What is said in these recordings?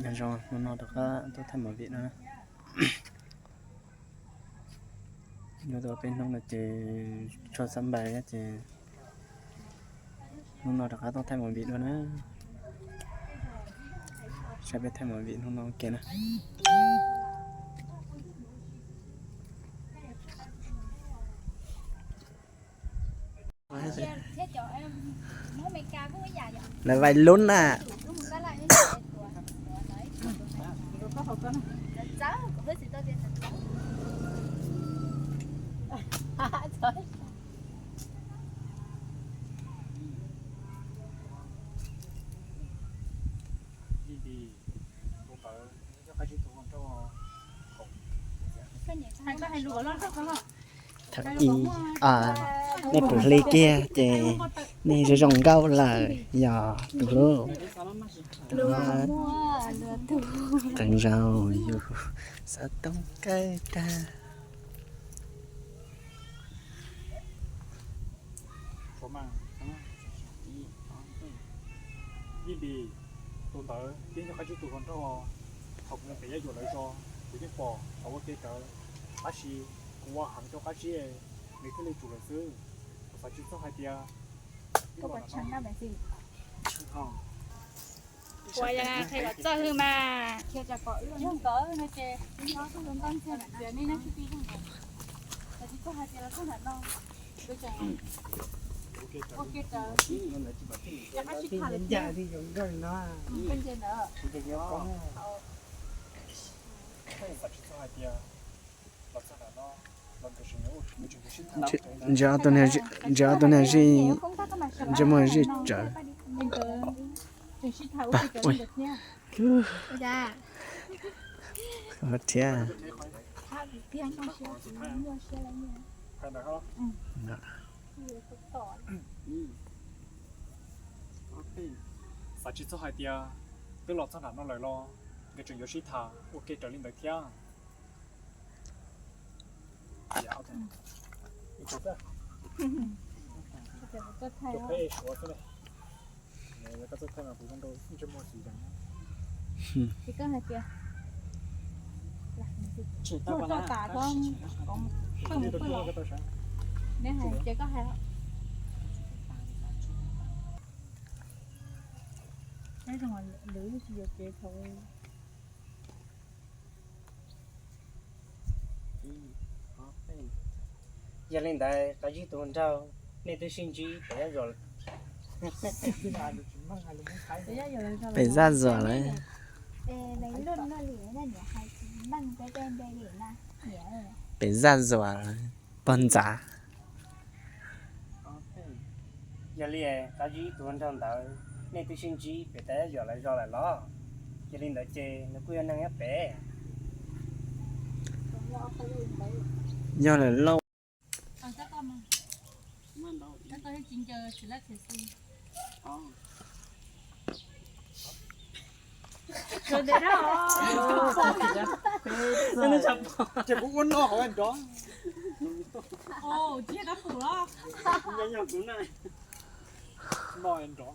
Nyob zoo, hnub no rov qab tuaj thaij movie no na. Nyob tau peb hnub no ces tso xab npais ces hnub no rov qab tuaj thaij movie dua na. Saib peb thaij movie hnub no ua ke na. Lawv vais lub na. Thaum ub, nej puas hli kiag ces nej zoo zoo nkauj lawm yog tus hlub. Qee zaug yus xov tooj kawg tag. Vij Npis, tus ntawd yeej yog qab zib tus hluas nraug, thaum kuv mus pem Yaj Yuam lawv zos kuv yeej pom lawv ua ke rawv, tab sis kuv ua heev rau qab zib, nws thiaj li tsum lawm xwb. Kuv xav tsis txog hais tias Ua li na, qhia kom txawj hwj mas. Yog nkawd no ces, tsis txog hais tias los txog nram no, nkawd tseem ua ke rawv, rov qab sib tham lawm thiab. Koj ntsia ntawd. Ntshe ob tug niag zij, ntshe ob tug niag zij, ntshe muaj zij tsawv. Thiab. Xav tsis txog hais tias twb los txog nram no lawm los nkawd tseem yuav sib tham ua ke raws li ntawd thiab. Ces koj hais tias, tuaj rau tas ko, pheej mus pheej los, neb hais ces koj hais. Lwm tsis yuav kev thaum Yog li ntawd qab zib tus hluas nraug, nej twb sib ntsib pem Zaj Zuas lawm. Pem Zaj Zuas lawm. Pem Zaj Zuas lawm, pog ntxav. Yog li qab zib tus hluas nraug ntawd, nej twb sib ntsib pem Zaj Zuas lawv zos lawm los? Yog li ntawd ces nws kuj yog neeg nyob pem. Yog lawm lauj. Ces kuv ua no hauv nrov. No nrov.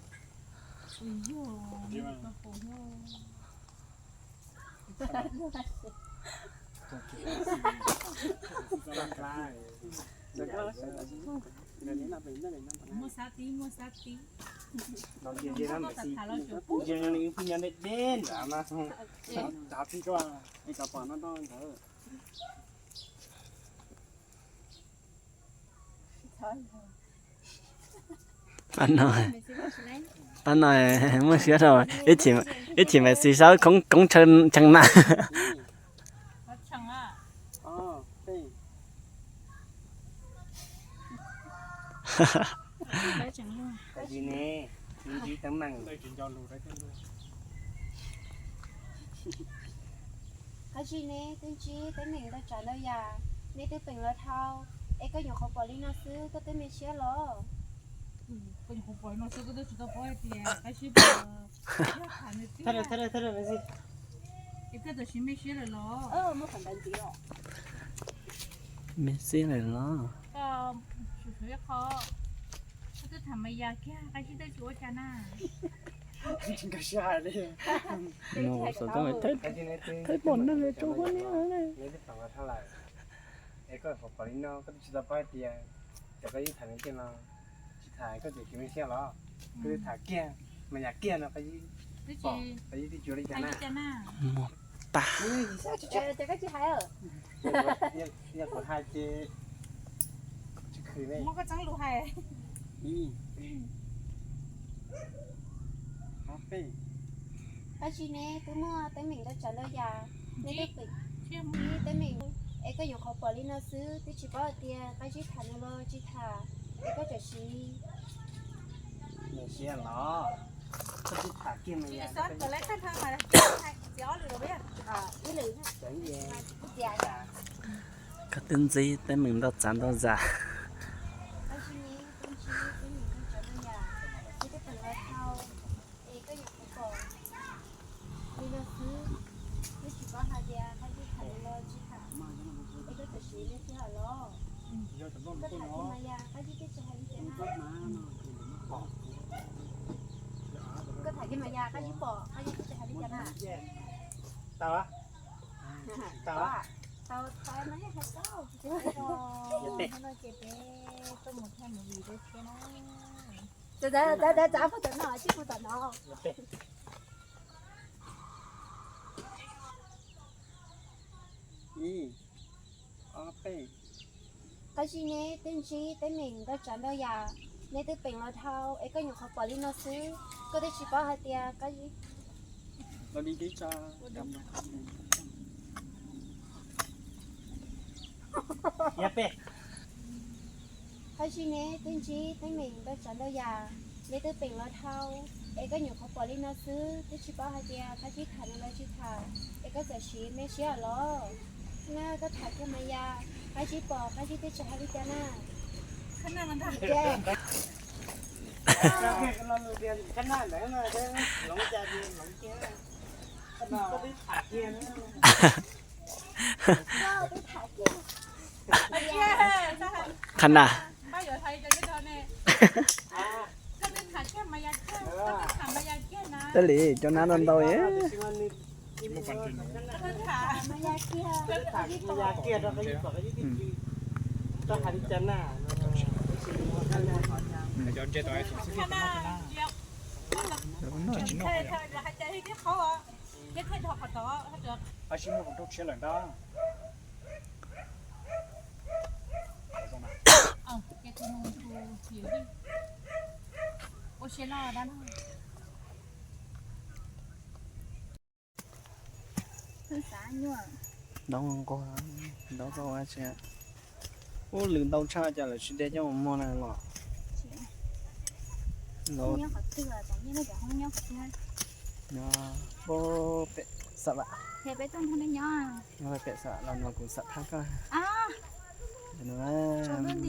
Muaj xab tib, muaj xab tib. Nws pheej nyob deb deb nrad mas. Cov pom no ntawd. Pab no, pab no muaj siab rau ib chim, ib chim mas xis saub koob tsheej na. Qab zib ne, twb ntsib teeb meem. Qab zib ne, twb ntsib teeb meem ntau tsav ntau yam, nej twb peem los dhau, es koj nyuam qhuav pom li no xwb koj twb me siab los? Koj nyuam qhuav pom li no xwb koj twb tsis tau paub hais tias qab zib, es koj tam sim me siab lawm los? Me siab lawm los? Koj, koj twb tham mas yam kiag qab zib twb tsis ua cas na. Nkag siab hais li. No xov tooj thaij pom neeg rau huab ne. Es koj pom li no koj twb tsis tau paub hais tias cov koj yeej tham nws kiag no, tsis tham koj tseem tsis me siab los? Koj twb tham kiag mas yam kiag no koj yeej pom, koj yeej twb tsis ua li cas na. Muag tag. Yog kuv hais ces tsis khwv ne. Qab zib ne twb muaj teeb meem ntau tsav ntau yam, neb twb pem ib teeb meem, es koj nyuam qhuav pom li no xwb twb tsis paub hais tias qab zib tham nws los tsis tham, es koj txawm siv me siab los, koj tsis tham kiag mas yog ib lwm tias Koj twb ntxib teeb meem ntau tsav ntau yam. Tab sis ne, twb ntxib teeb meem ntau tsav ntau yam, neb twb pem los dhau, es koj nyuam qhuav pom li no xwb, twb tsis paub hais tias qab zib tham nws los tsis tham, es koj txawm siv me siab los. Koj tham kiag mas yog qab zib twb tsis hais li cas na. Koj tham kiag mas yog qab zib pom, qab zib twb tsis hais li cas na. Tau, tau, tau, tau mas hais tau. Hnub no ces peb tuaj mus thaij movie rau thiab na. Txav, txav, txav, txav puag tom no, tsis puag tom no. Ib, ob, peb. Qab zib neb twb ntsib teeb meem ntau tsav ntau yam, neb twb pem los dhau es koj nyuam qhuav pom li no xwb, koj twb tsis paub hais tias qab zib. Qab zib neb twb ntsib teeb meem ntau tsav ntau yam, neb twb pem los dhau es koj nyuam qhuav pom li no xwb, twb tsis paub hais tias qab zib tham nws los tsis tham, es koj txawm siv me siab los. Na koj tham kiag mas yog qab zib pom, qab zib twb tsis hais li cas na. Qhab na. Tej li cov nab ntau ntau. Ntau nquag, ntau koj ua tsi. Ub, lwm ntau tshaj cas lawv tsis de coj mus muag na los. Nyob pem Xam Vam. Nyob pem Xam Vam los no kuv xam thab koj.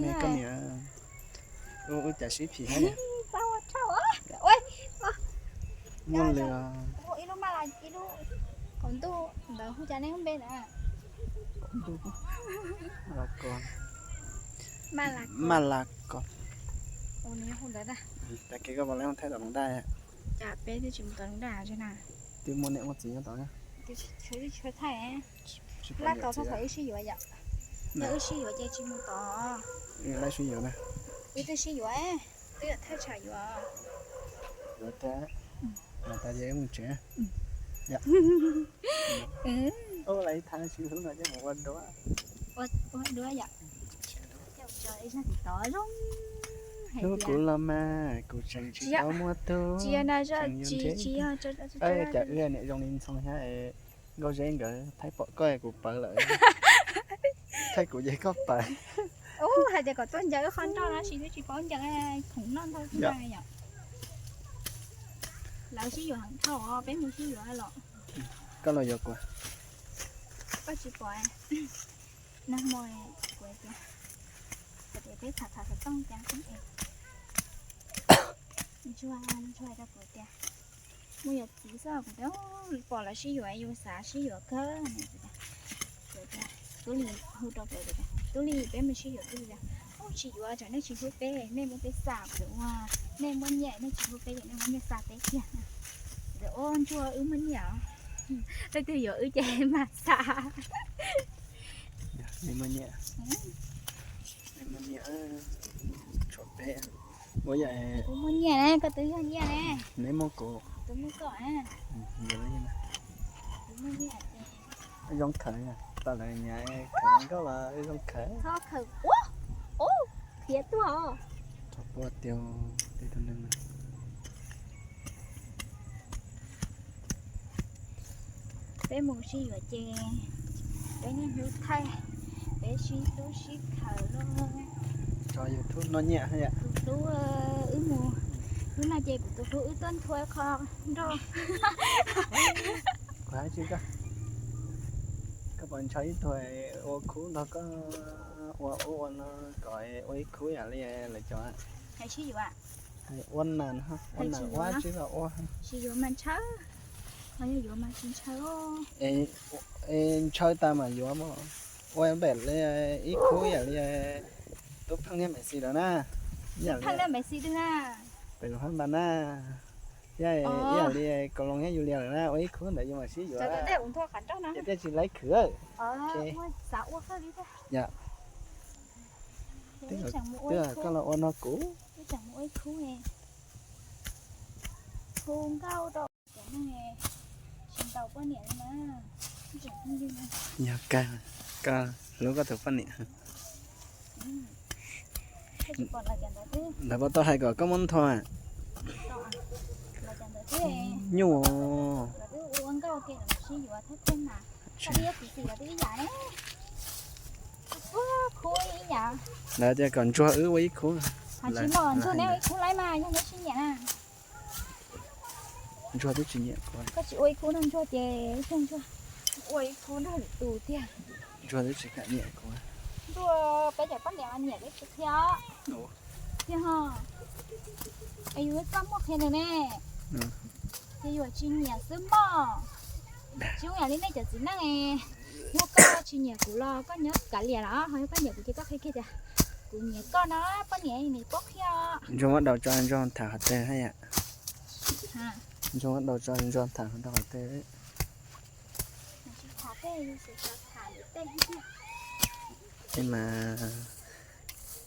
Me koj niam. Ub, cas sib phim hab. Muaj lwm. Qaum ntuj ntawd hu cas nej lub npe na? Maj Las Kos. Tag kis koj puas tau thaij tom Loos Daj? Cas peb twb tsis mus tom Loos Daj na. Twb muaj niam muaj txiv nyob tod. Thaij, lab tod txhob thaum wb sib yuav yom. Yog wb sib yuav ces tsis mus tod. Wb twb sib yuav na. Wb twb yuav, twb yuav thaj tsam yuav. Yuav tag, yuav tag ces wb mus tsev. Ua lawv ib thaj tsis hlub no ces mus ua duab. Ua duab yom. Ib zaj tim tod zoo. Hlub kuv los mas kuv tseem tsis tau muaj tug. Tsis yog na, tsis yog. Cas wb niam zoo li ntxhoo thiab. Nkauj Zeb nkawd thaij pom koj kuv pawv lawm. Thaij kuv ces koj pawv. Ub, hais tias kom tuaj ncaws wb qhov nroj no sis twb tsis paub ncaws, khoom noj ntau yom. Lawv sib yuav heev dhau, peb mus sib yuav los. Koj los yuav kuv. Koj tsis pom, nag hmo kuv tias, hais tias peb tham tham xov tooj cas ntsuag, ntsuag rau kuv tias, muaj yuav txiv xwb, kuv tias pom lawv sib yuav yus xav sib yuav kawg. Tub Lis hu rau kuv tias, Tub Lis, peb mus sib yuav. Tub Lis tias, ub, tsis yuav, tsam nej tsis hlub peb, nej muab peb xa. Kuv tias, ua, nej muaj nyiaj nej tsis hlub peb ces nej muab nyiaj xa peb kiag. Ntsuag wb muaj nyiaj os. Leej twg yuav wb ces mas xa. Neb muaj nyiaj, neb muaj nyiaj tso peb. Ua yam kuv muaj nyiaj ne, koj twb yog nyiaj ne. Neb muaj kuv, kuv muaj koj. Zoo khawv, tau lawv nyav khawv nkauj los zoo khawv. Txhob khawv ua, ua, khiav tuaj os. Txhob quaj tiag, tej tug neeg. Peb mus sib yuav ces peb niaj hnub thaij, peb sib hlub sib khawv los. Tso YouTube noj nyiaj haj yam. Tus hlub wb mus, hnub no ces kuv tus hlub wb tuaj nthua qho nroj. Kuv hais tsis koj, koj puas ntshaw ib tug ua khub nrog koj ua ub ua no kom ua ib khub yam li lawv cov? Hais sib yuav. Ua nas, ua nas ua tsis los ua. Sib yuav mas ntshaw, ho yog yuav mas tsis ntshaw. Es ntshaw tas mas yuav mas. Ua npem li ib khub yam li Tub Pheej thiab Maiv Xis lawm na. Pheej thiab Maiv Xis twg na? Pem Luas Phab Npas na. Thiab ib yam li Kaus Loos thiab Yus Lias lawm na, ua ib khub ntawd yus mam sib yuav. Ces thiaj tsis laib khwv. Yog, twb koj los ua no kuv. Yog kawg, koj hlub koj tus poj niam. Lawv puas tau hais kom koj muab nthua? Nyuaj. Lawv tias kom Ntsuag wb ua ib khub. Ntsuag twb tsis nyiam kuv. Koj tsis ua ib khub nrog Ntsuag ces ua ib khub nrog lwm tus tiag. Ntsuag twb tsis kam nyiam kuv. Ntsuag peb cov poj niam mas nyiam peb tsis qhia. Tiag ho, es yus txaj muag qhia nws ne. Ces yus tsis nyiam xwb mog. Tsis ua yam li nej cov txiv neej, muaj koj tsis nyiam kuv los koj nyob kav liam los ho yog koj nyiam kuv ces koj qhia kiag tias kuv nyiam koj no, poj niam nws paub qhia. Ntsuag muab daus tso Ntsuag tham qhov twg haj yam. Ntsuag muab daus tso Ntsuag tham qhov twg. Mas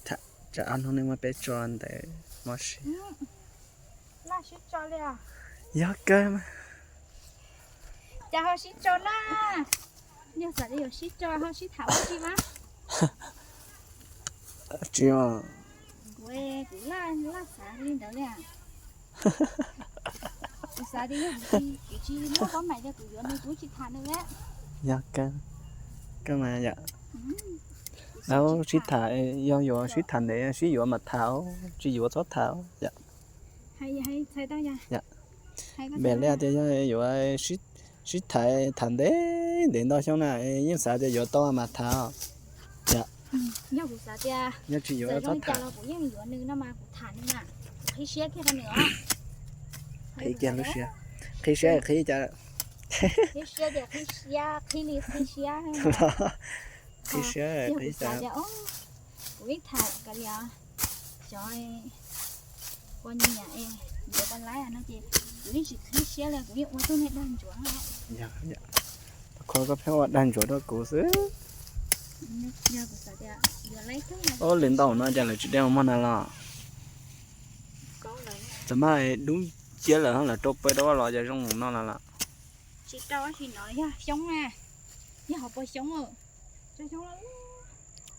tsam ob hnub nej muab peb tso ntawd mob siab. Yog kawg mas. Cas ho sib tso na? Yog xav tias yuav sib tso ho sib tham ua si mas. Tsis os. Kuv, kuv laj laj xav li ntawd li. Kuv xav tias yog kuv tsis, kuv tsis muaj paub meej tias kuv yuav nws kuv tsis tham nws lawm. Yog kawg, kawg mas yom. Sib tham, yog yuav sib tham ntev sib yuav mas tham, tsis yuav txhob tham yom. Npem li tias yog yuav sib tham, tham ntev ntev ntau xyoo na, yeej xav tias yuav tau mas tham. Yog tsis yuav txhob tham. Qhib kiag lub siab, qhib siab qhib cas. Qhib siab, qhib siab, qhib siab, qhib cas. Cov ua nyiam es yuav tau laib no ces kuv yeej tsis qhib siab li, kuv yeej ua tug niag dag ntsuav. Qhov koj pheej ua dag ntsuav rau kuv xwb. Ob, lwm ntau no cas lawv tsis de ua muag na los? Txawm mas dub ciab lawm lawv rau pawg rau los cas zoo no los? Tsis rau, tsis no yog xyoob na, yog hauv paus xyoob, tso xyoob los,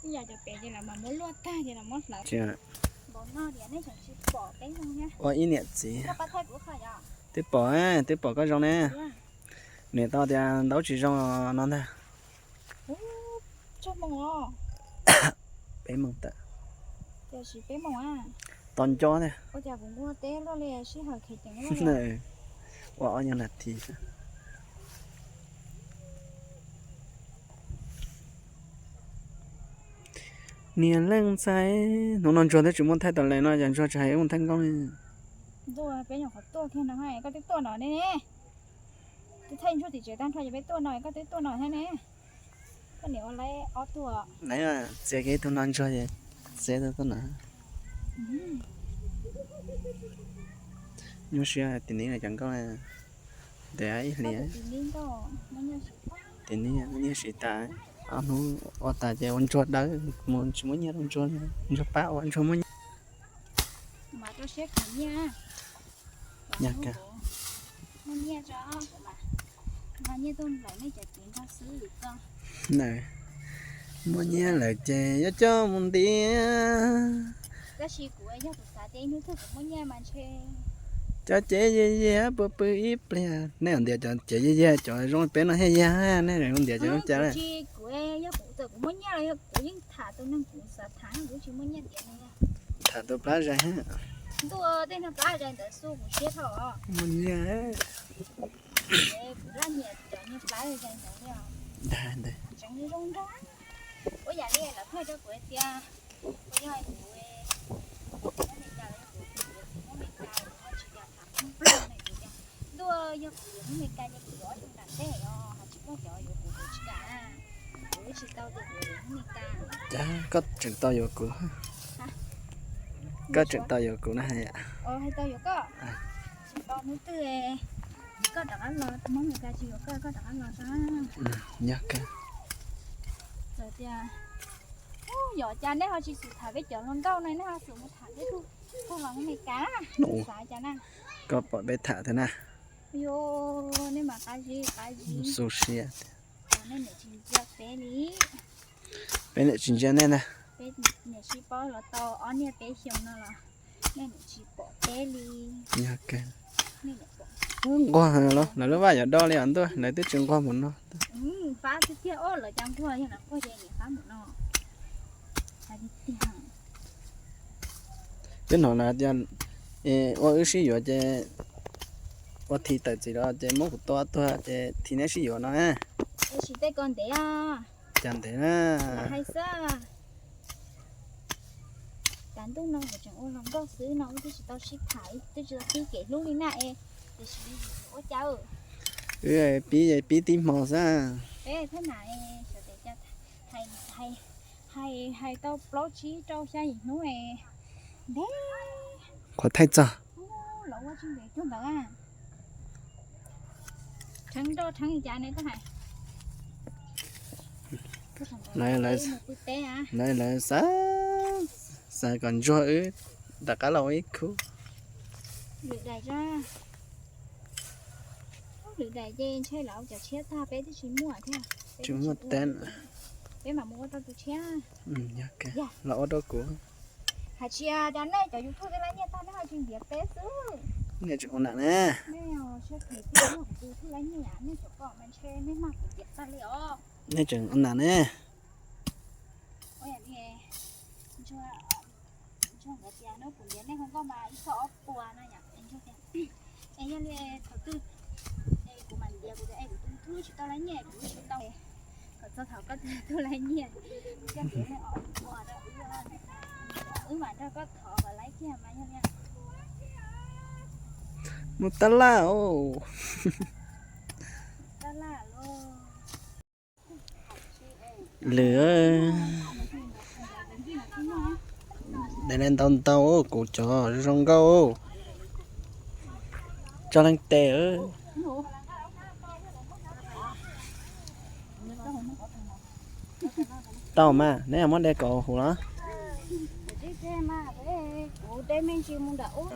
ib yam cov pem ces lawv mas muab luaj tag ces lawv muab hlawv. Npaum no tias nej tseem tsis pom peb zoo thiab. Ua ib niam txiv. Twb pom, twb pom koj zoo ne. Niam tau tias ntaub tsis zoo no ntag. Peb moos tawm. Tiam sis peb moos a. Tos nco tiag. Ua cas kuv nquag teb luaj li sij hawm khev ceev luaj li. Ua ob nyuag nas this. Niam leej ntxhais, hnub no Ntsuag twb tsis muaj thaij tas les no ces Ntsuag tsis hais mus thaij nkauj li. Ntuj, peb nyuam qhuav tuaj kiag no, koj twb tuaj no ne. Twb thaij Ntsuag tim tsev tag nrho ces peb tuaj no, koj twb tuaj no thiab ne. Koj niam ua lawv ob tug. Txiav kiag ib tug no Ntsuag ces txiav ib tug tuaj no. Nyuaj siab tim ni cov nkauj. Ntev ib hlis. Tim ni muaj nyiaj siv tas, ob hnub ua tas ces ua ntsuag dawb mus tsis muaj nyiaj, ua ntsuag, ntsuag pab ua ntsuag muaj nyiaj. Mas rau siab khav nyiaj. Yog kawg. Muaj nyiaj tso, mas nyiaj tuaj nplaim nej cov txiv nrog xwb li ko. Muaj nyiaj lawm ces yuav coj mus ntiav. Tab sis kuv yog kuv xav tias ib hnub twg kuv muaj nyiaj mas ntshe cov cev yig yig puas pw ib pliag. Nej ntiav cov cev yig yig, cov zoo peb no yog yag, nej ntiav cov zoo cas? Kuv tsis, kuv, yog kuv txawm kuv muaj nyiaj los yog kuv yeej tham tus neeg kuv xav tham, kuv tsis muaj nyiaj tiav li. Tham tus plab zais hab. Ntuj, tej niag plab zais ntawd xu kuv siab dhau os. Muaj nyiaj. Kuv laj nyiam cov niag plab zais ntawd li os. Dag ntawd. Tseem zoo nrag. Ua yam li lawv thaij rau kuv tias, kuv yog kuv, kuv Amelikas los yog kuv, kuv Amelikas kuv ho tsis yog tham Nplog ne, kuv tias ntuj, yog kuv yuav Amelikas ces kuv yuav ob tug nram ntej os, ho tsis muaj cov yuav kuv, kuv tsis kam. Kuv tsis tau tias kuv yuav Amelikas. Cas koj tseem tau yuav kuv? Koj tseem tau yuav kuv na hais. Hais tau yuav koj. Tsis tau hnub twg koj rov qab los, Hmoob Amelikas tsis yuav koj, koj rov qab los tso. Yog kawg. Txawm tias, yog cas nej ho tsis xub tham peb cov hluas nkauj no, nej ho xub mus tham peb tug thaij los Hmoob Amelikas na, xav cas na. Koj pom peb tham thiab na. Yog, nej mas qab zib qab zib. Xu siab. Nej niam tsis ntsia peb li. Peb niam tsis ntsia nej ntag. Peb niam sib paub los tau ob niaj peb xyoos no los nej niam tsis pom peb li. Yog kawg. Nquag, lawv lub vaj yuav do li os ntuj, lawv twb tsis nquag mus no. Fab tiag tiag, lawv cas nquag, yog lawv nquag ces niam fab mus no. Hais tiag tiag. Twb hnov lawv tias ua wb sib yuav ces ua thi tawm txiv los ces muab kuv tua tuag ces thi neb sib yuav no. Ua tsis tej ko ntev. Cas ntev na. Hais xwb. Tav ntuj no kuv tseem ua hluas nkauj xwb no, wb twb tsis tau sib tham, twb tsis tau pib kev hlub li na es, tiam sis ua cas wb pib, pib tib hmo xwb. Peb thaj nam xyov tias cas hais, hais tau plaub tsib rau xya yim hnub es ntev. Qhuav thaij txog. Los ua tsis ntev cuag ntawd. Rheev nroj rheev cas ne koj hais. Lawv, lawv xav, xav kom ntsuag wb rov qab los ua ib khub. Lwm daim, lwm daim ces ntshe lawv cov tshiab tag peb twb tsis muaj thiab. Tsis muaj teb. Peb mam mus ua rau tus tshiab. Los ua rau kuv. Hais tsis, cov nej cov YouTube twb laib nyiaj tag nej ho tsis ntiav peb xwb. Nej tseem ua nam ne. Nej siab phem tiag, kuv tus YouTube laib nyiaj, nej tseem kom mas ntshe nej mag kuv tiam tag li os. Nej tseem ua nam ne. Ua yam li ntsuag nkawd tias hnub kuv ntiav nej hluas nkauj mas ib txog ob puas no yom, es ntsuag tias, es yog li thaum twg es kuv mam ntiav, kuv tias es kuv tus YouTube tsis tau laib nyiaj, kuv tsis tau, kom txog thaum koj tus YouTube laib nyiaj, koj ntiav nej ob puas rau wb, wb mam nrog koj thov kom laib kiag mas yog li. Mus tab laj os. Tab laj los. Lwm, de le ntau ntau kuv cov zoo nkauj. Tso leej tes. Tau mas, neb muab de kom huv los. Kuv de me ntsis mus nram ub.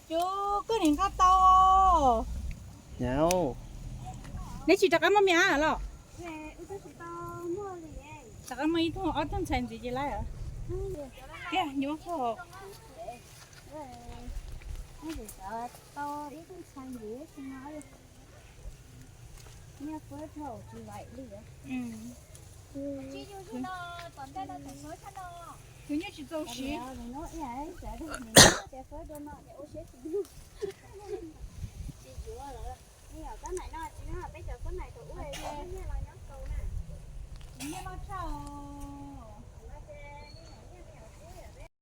Cov koj nim nqa tau. Neb tsis rov qab muaj me ab los? Rov qab muaj ib tug ob tug ntxhais ntxiv ces laib. Tiag nyuaj kawg. Tus nyuj tsis txaus siv. Nyiaj los tshaj.